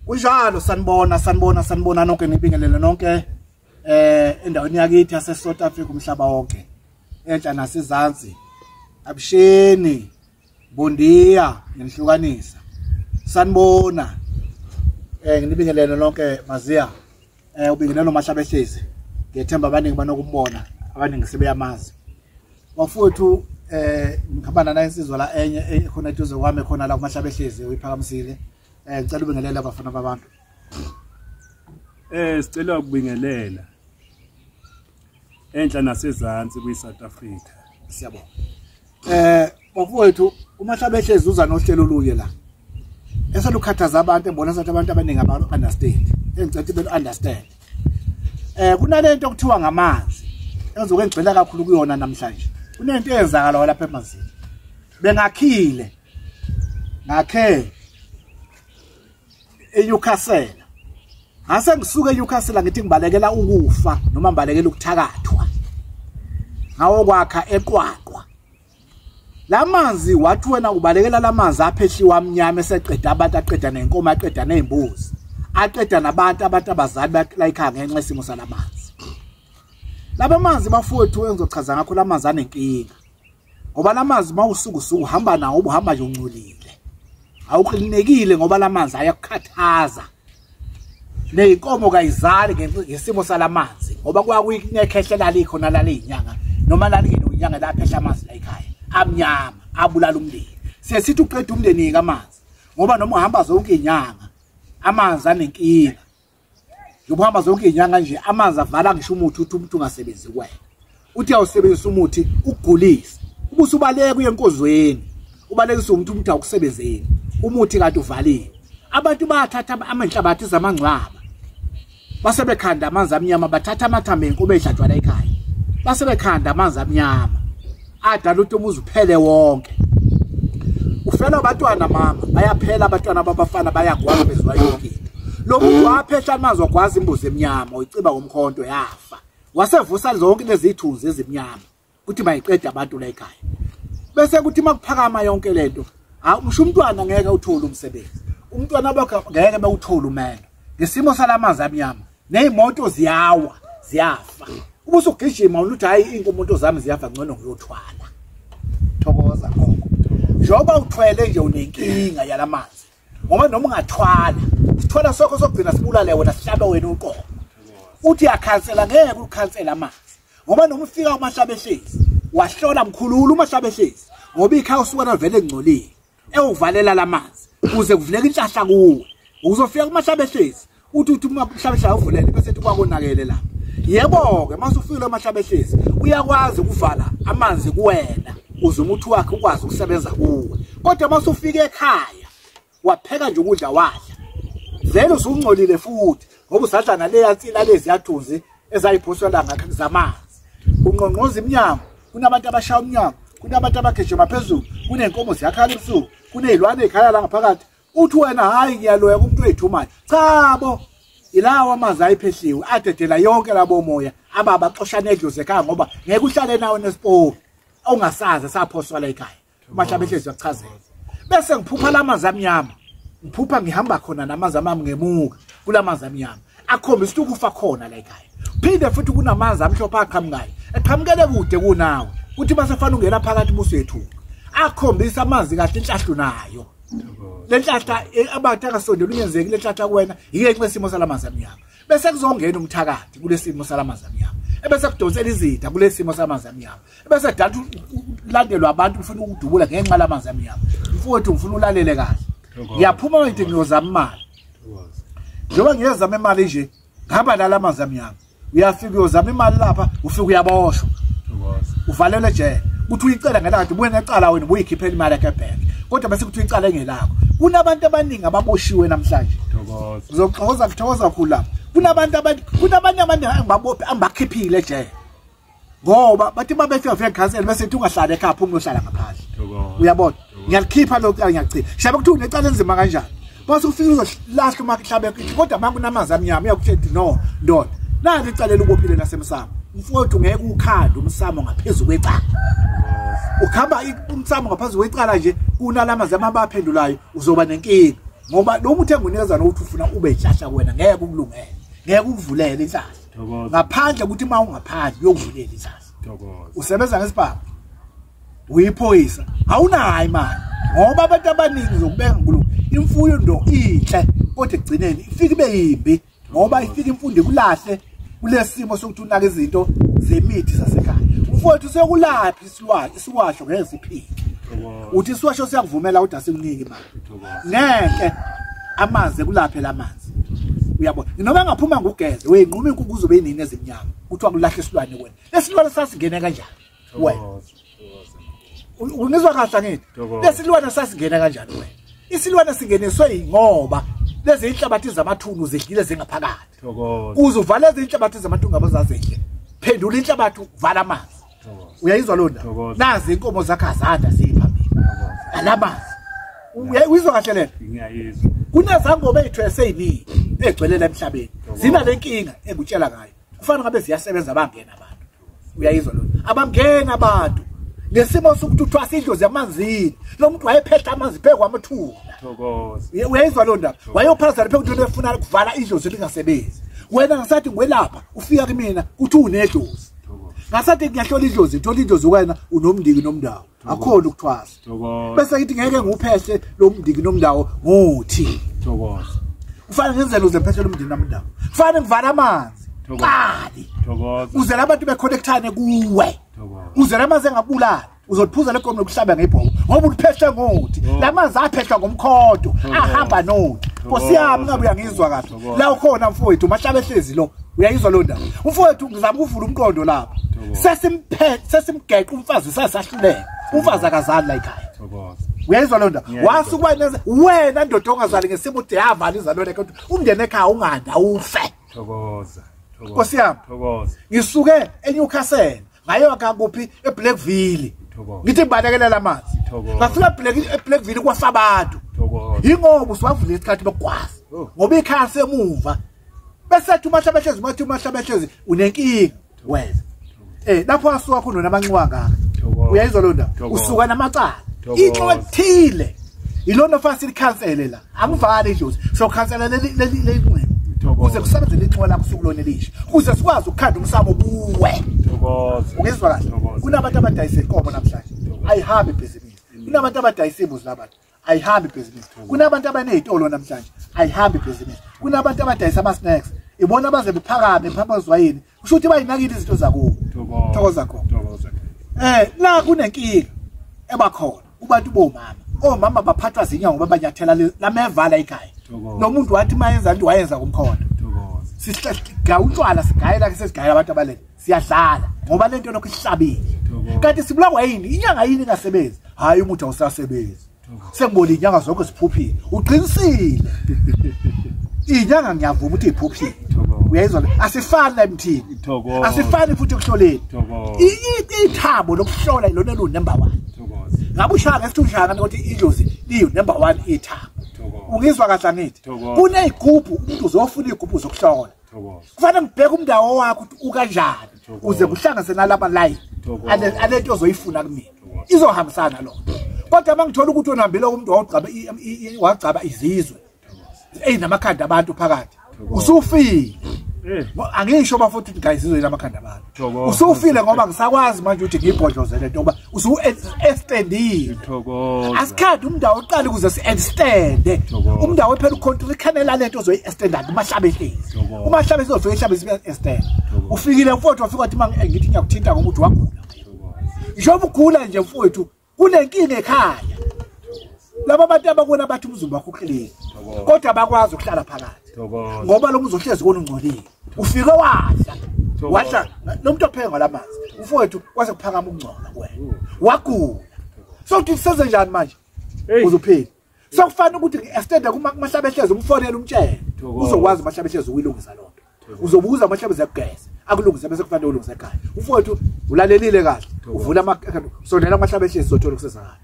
Kunjalo, sanibona sanibona sanibona nonke, nibingelele nonke endaweni yakithi yase South Africa, umhlaba wonke, enhla nasezansi, abusheni bondia ngenhlukanisa. Sanibona, nginibingelele nonke. Maziya, ubingelelo Mahlabehlezi. Ngiyethemba abaningi banokumbona, abaningi sebeyamazi. Bafowethu, ngihamba nana insizwa la enye ekhona eduze kwami khona la kuMahlabehlezi, uyiphakamisile. Ngicela ubingelele abafana babantu. Sicela ukubingelela enhla nasezansi kwi South Africa. Siyabonga. Bafowethu, uMahlabehlezi uza nohlelo olunye la eselukhathaza abantu, ebona sathi abantu abaningi aba understand. Engicela ukuthi belu understand. Kunalento okuthiwa ngamanzi engizoke ngigxila kakhulu kuyona namhlanje. Kunento eyenzakala lapha emanzini. Bengakhile ngakhe eNewcastle, ngase ngisuke eNewcastle ngithi ngibalekela ukufa noma ngibalekela ukuthakathwa, ngawokwakha eQwaqwa. Lamanzi wathi wena ubalekela lamanzi aphehliwa amnyama eseqeda abantu, aqeda nenkomo, aqeda nezimbuzi, aqeda nabantu, abantu abazali la ekhaya ngenxa yesimo salamanzi. Laba manzi bafowethu engizochaza ngakho, lamanzi anenkinga ngoba lamanzi mawusuku usuku uhamba nawo ubuhamba nje ungcolile, awuqinekile, ngoba lamanzi ayakukhathaza. Neyinkomo kayizali ngesimo salamanzi, ngoba kwakuyinekhehla lalikhona laliyinyanga noma lalingenoyinyanga laphehla amanzi la ekhaya amnyama abulala umndeni. Siye sithi uqeda umndeni amanzi, ngoba noma uhamba zonke inyanga amanzi anenkinga. Njengoba uhamba zonke inyanga nje amanzi avala ngisho umuthi, uthi umuntu ungasebenzi kuwena, uthi awusebenzisa umuthi ukugulisa, ubusubaleka uye enkozweni, ubalekisa umuntu, umuthi awukusebenzeli, umuthi kanti uvaliwe. Abantu bayathatha amanhlabathi zamangcwaba base bekhanda amanzi amnyama, bathatha amathambo enkomo ehlatshwa la ekhaya base bekhanda amanzi amnyama adala ukuthi umuzi uphele wonke. Ufela abantwana, mama bayaphela abantwana babafana, bayagwaza bezwa yonke into. Lo muntu waphehla amanzi wagwaza imbuzi emnyama, uyiciba ngomkhonto yafa, wasevusa zonke lezi ithunzi ezimnyama ukuthi mayiqede abantu la ekhaya. Bese kuthi makuphakama yonke lento, usho umntwana ngeke uthole umsebenzi, umntwana bakho ngeke bewuthole umendo ngesimo salamanzi amnyama, nezimoto ziyawa ziyafa, ubusugijima uthi hayi inkomo zami ziyafa, ngcono ngiyothwala. Thokoza gogo. Njengoba uthwele nje unenkinga yalamanzi, ngoba noma ungathwala sithwala sokho sokugcina sibulale wena, sihlabe wena uqobo. Uthi uyakhansela, ngeke ukhansela amanzi, ngoba noma ufika uMahlabehlezi wahlola mkhululu uMahlabehlezi, ngoba ikhaya usuka vele ngcolile ewuvalela lamanzi kuze kuvuleke inhlahla kuwe. Uzofika kuMahlabehlezi uthi uMahlabehlezi awuvulele, bese ethi kwakonakele lapha. Yebo-ke mase ufikile uMahlabehlezi uyakwazi ukuvala amanzi kuwena uze umuthi wakhe ukwazi ukusebenza kuwe, kodwa mase ufika ekhaya wapheka nje ukudla wadla vele usungcolile futhi, ngoba usadla naleya nsila lezi yathunzi ezayiphoswa la zamanzi. Unqonqoza iminyango, kunabantu abashaya umnyango, kunabantu abagijima phezulu, kuney'nkomo ziyakhala ebusuku, kuney'lwane ey'khala la ngaphakathi. Uthi wena hhayi ngiyaloya kumuntu wethu manje. Cha bo, ilawa amanzi ayiphehliwe adedela yonke labo moya ababaxoshana edlozi ekhaya, ngoba ngeke uhlale nawo nesipoki ongasazi saphoswa la ekhaya. uMahlabehlezi uyakuchazela. Bese ngiphupha lamanzi amnyama, ngiphupha ngihamba khona namanzi amnyama ngemuka kulamanzi amnyama akhombisa ukuthi ukufa khona la ekhaya. Phinde futhi kunamanzi amhlophe aqhamukayo eqhamukele kude kunawe, uthi basefana ungena phakathi busuyethuka, akhombisa amanzi kahle inhlahlu nayo le nhlahla abantu akasondela ungenzeki le nhlahla kuwena yiyenxa isimo salamanzi amnyama. Bese kuzongena umthakathi kulesimo salamanzi amnyama, ebese kudonsela izitha kulesimo samanzi amnyama, ebese dala ulandelwa abantu ufuna ukudubula ngenxa lamanzi amnyama. Mfowethu ngifuna ulalele kahle. Ngiyaphuma ngithi ngiyozama imali, njengoba ngiyozama imali nje ngihamba nalamanzi amnyama. Uyafika uyozama imali lapha, ufika uyaboshwa, uvalelwe ejele, uthi uyicela ngelakade ubuye necala wena ubuyikhiphela imali yakhe ebhenki, kodwa bese kuthi uyicala engelakho. Kunabantu abaningi ababoshiwe namhlanje. Ngizoxoza ngithokoza kakhulu lapha. Kunabantu kunabanye abantu angibabophe angibakhiphile ejele, ngoba bathi babefika fika khansela bese ethi ungahlali ekhaya, phuma uyohlala ngaphandle. Uyabona, ngiyalikhipha lokho cala, ngiyachitha shabe kuthiwa unecala enzima kanjani, base ufika uzolahla umahlabe, kodwa manje kunamanzi amnyama uyakutshela no ndoda, nali icala elubophile lasemsamo. Mfowethu ngeke ukhande umsamo ngaphezulu kwecala, ukhamba umsamo ngaphezulu kwecala nje kunalamanzi amabaphendulayo, uzoba nenkinga. Ngoba lo muthi engunikeza nokuthi ufuna ube inhlahla kuwena ngeke ukulungele. Ngeke ukuvulele inhlahla. Ngaphandle ukuthi uma ungaphandle uyokuvulela inhlahla. Usebenza ngesibhamu. Uyiphoyisa. Awunayo imali. Ngoba abantu abaningi zokubeka nkulunkulu imfuyo ndo inhle kodwa ekugcineni ifike ibe yimbi ngoba ifike imfundo ikulahle kulesimo sokuthi unake izinto zemithi zasekhaya. Umfowethu sekulaphi isilwane isiwasho ngeke siphike. Uthi isiwasho siyakuvumela ukuthi asikuniki imali. Ngeke amanzi kulaphe lamanzi. Uyabona noma ngaphuma ngugeze uyinquma inkukhu uzobe inini ezimnyama kuthiwa kulahle isilwane wena. Lesilwane sasingena kanjani wena? Ungizwa kahle ngithi lesilwane sasingena kanjani wena? Isilwane singeniswe ngoba lezi inhlabathi zamathunu zidlile zingaphakathi. Uzovala lezi inhlabathi zamathunu ngabazazidle. Phendula inhlabathi uvala amanzi. Uyayizwa loo ndaba? Nazi inkomo zakhe azanda ziphambili. Alamanzi. Uyizwa kahle lena? Ngiyayizwa. Kunezangoma ezithwese eziningi egcwele la emhlabeni. Zina lenkinga engutshela ngayo. Kufana ngabe ziyasebenza bangena abantu. Uyayizwa lona? Abangena abantu. Ngesimo sokuthi uthwasa idlozi yamanzini. Lo muntu wayephehla amanzi phekwa amathuna. Thokoza. Uyayizwa loo ndaba? Wayophaza lapha ukuthi efuna ukuvala idlozi lingasebenzi. Wena ngasathi ngwelapha ufika kimina uthi unedlozi. Ngasathi ngiyahlola idlozi, uthola idlozi wena unomndiki nomndawo. Akhona ukuthwasa. Bese ngithi ngeke nguphehle lo mndiki nomndawo ngothi. Thokoza. Kufanele ngenzele uze ngiphehle lo mndiki nomndawo. Kufanele ngivala amanzi. Qali. Thokoza. Uze labantu beconnectane kuwe. Uze lamanzi engabulali. Uzoliphuza lekomo lokuhlaba ngebhobo ngoba uliphehle ngothi. Lamanzi aphehlwa ngomkhonto ahamba nothi. Nkosi yami ngabe uyangizwa kahle. La ukhona mfowethu mahlaba ehlezi lo. Uyayizwa lo ndaba? Umfowethu ngizama ukuvula umqondo lapha. Sesimphethe sesimgeqa umfazi sasahluleka. Umfazi akazali la ekhaya. Uyayizwa lo ndaba? Wasuka wena ndoda ongazali ngesimo uthi yavala izalo lekho umndeni ekhaya unganda ufe. Thokoza. Nkosi yami. Thokoza. Ngisuke eNewcastle ngayoka kuphi eBlackville. Ngithi ngibalekelela amanzi. Ngafika eBlackville kwafa abantu. Yingoba usiwavula isikhathi bokugwaza. Ngoba ikhaya semuva. Bese ethi uMahlabehlezi mathi uMahlabehlezi unenkinga wena. Lapho wasuka khona namanxiwa ngaka. Uyayizwa lo ndaba? Usuka namacala. Inxo ethile. Ilona fast ikhansele la. Angivali idlozi. So khansela leli leli nxeba. Kuze kusebenze lenxo la kusuku lona elisha. Kuze sikwazi ukukhanda umsamo kuwe. Ungizwa kahle? Kunabantu abadayisa inkomo namhlanje. Ayihambi ibhizinisi. Kunabantu abadayisa imbuzi labantu. Ayihambi ibhizinisi. Kunabantu abanezitolo namhlanje. Ayihambi ibhizinisi. Kunabantu abadayisa ama snacks. Ibona baze bephakame phambazwa yini? Kusho ukuthi bayinakile izinto zakubo. Thokoza khona. Thokoza. La kunenkinga ebakhona kubantu bomama. Omama baphathwa zinyawo ngoba banyathela lamevala ekhaya. Lo muntu wathi mayenza into wayenza kumkhonto. Sisigaya utshwala sigayela ke sesigayela abantu abalele. Siyadlala ngoba lento lokho ihlabile. Kanti sibulawa yini? Inyanga yini ingasebenzi? Hayi umuntu awusasebenzi. Sengibona inyanga zonke ziphuphile. Uqinisile. Inyanga ngiyavuma ukuthi iphuphile. Uyayizwa? Asifani la emthini. Asifani futhi ekuhloleni. Ithabo lokuhlola ilona lu number 1. Ngabe ushaya ngesithu ushaya ukuthi idlozi liyu number 1 ithabo. Ungizwa kahle ngithi? Kunezigubhu umuntu uzofuna izigubhu zokuhlola. Kufanele ngibheke umndawo wakho ukuthi ukanjani uze kuhlanganise nalaba line alento ozoyifuna kumina. Izohambisana lokho. Kodwa mangithola ukuthi unhambile umuntu wagcaba wagcaba izizwe ezinamakhanda abantu phakathi. Usufile. Angisho bafuthi ukuthi guys izwe lamakhanda abantu. Usufile ngoba ngisakwazi manje ukuthi ngibhodlozele lento ngoba usu extendile. Asikhadi umndawo oqala ukuze si extende. Umndawo phela ucontrol ikhanela lento ozoyi extenda kuMahlabehlezi. UMahlabehlezi uzofika ehlabe sibe extend. Ufikile mfowethu wafika wathi mangithi ngiyakuthinta ngoba wagula. Njengoba ugula nje mfowethu kunenkinga ekhaya. Laba abantu abakubona bathi umzimba wakho uqinile. Kodwa abakwazi ukuhlala phakathi. Ngoba lo muzi ohlezi kona ungcolile. Ufike wadla. Wadla lo muntu opheka ngalamanzi. Mfowethu kwase kuphakama ukungcola kuwena. Wagula. So uthi senze njani manje? Uzophila. So kufanele ukuthi ngi-extend kuMahlabehlezi umfonele umtshele. Uzokwazi uMahlabehlezi ukuyilungisa lonto. Uzobuza uMahlabehlezi akugeze. Akulungise bese kufanele ulungise ekhaya. Mfowethu ulalelile kahle. Uvula ama sondela kuMahlabehlezi uzothola ukusizakala.